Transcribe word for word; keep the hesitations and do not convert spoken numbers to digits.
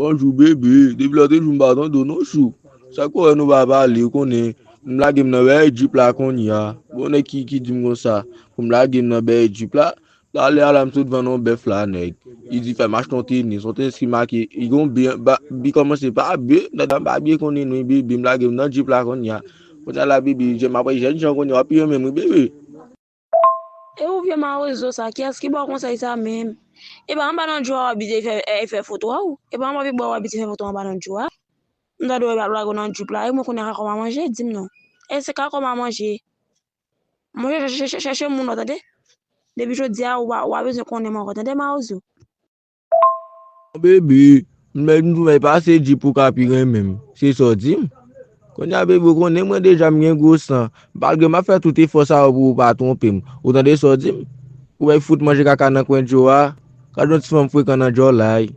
Bonjou, bebe. Depi lòt jou m pa tande w non, chou. Sa k fè nou pa pale, ou konnen. M lage m nan bèyè Jeep la kounye a. Bon, nèg ki, ki di m konsa pou m lage m nan bèyè Jeep la. Talè a la, m sot vann yon bèf la, nèg. Li di fè m achte yon tenis, yon tenis ki make, li gon bi, ba, bi kòmanse pa B, nèg la m pa byen konnen non, bebe, m lage m nan Jeep la kounye a. Kounye a la, bebe, jèn, m ap wè jèn jan kounye a, w ap pi renmen m wi, bebe. E ou vye mawozo sa, kiyès ki ba w konsèy sa menm? E pa anba nan djo a w abite fè, e, fè foto a ou? E pa anba pi bò w abite fè foto anba nan djo a? M tande w ap lage w nan Jeep la, e mwen konnen kakò m a manje, di m non. E se kakò m a manje. Mwen chèche, chèche, chèche moun nan, tande? Depi jodi a, ou pa, ou pa bezwen konnen m ankò, tande, mawozo? Bebe, m lè m tou fè pase Jeep ou ka pi renmen m. Se sa w di m? Kounye a, bebe, ou konnen mwen deja m gen gwo san. Malgre m ap fè tout efò sa yo pou ou pa twonpe m. Ou tande sa w di m? Ou wè fout manje kaka nan kwen djo a. Gad yon ti fanm frekan nan djòlay.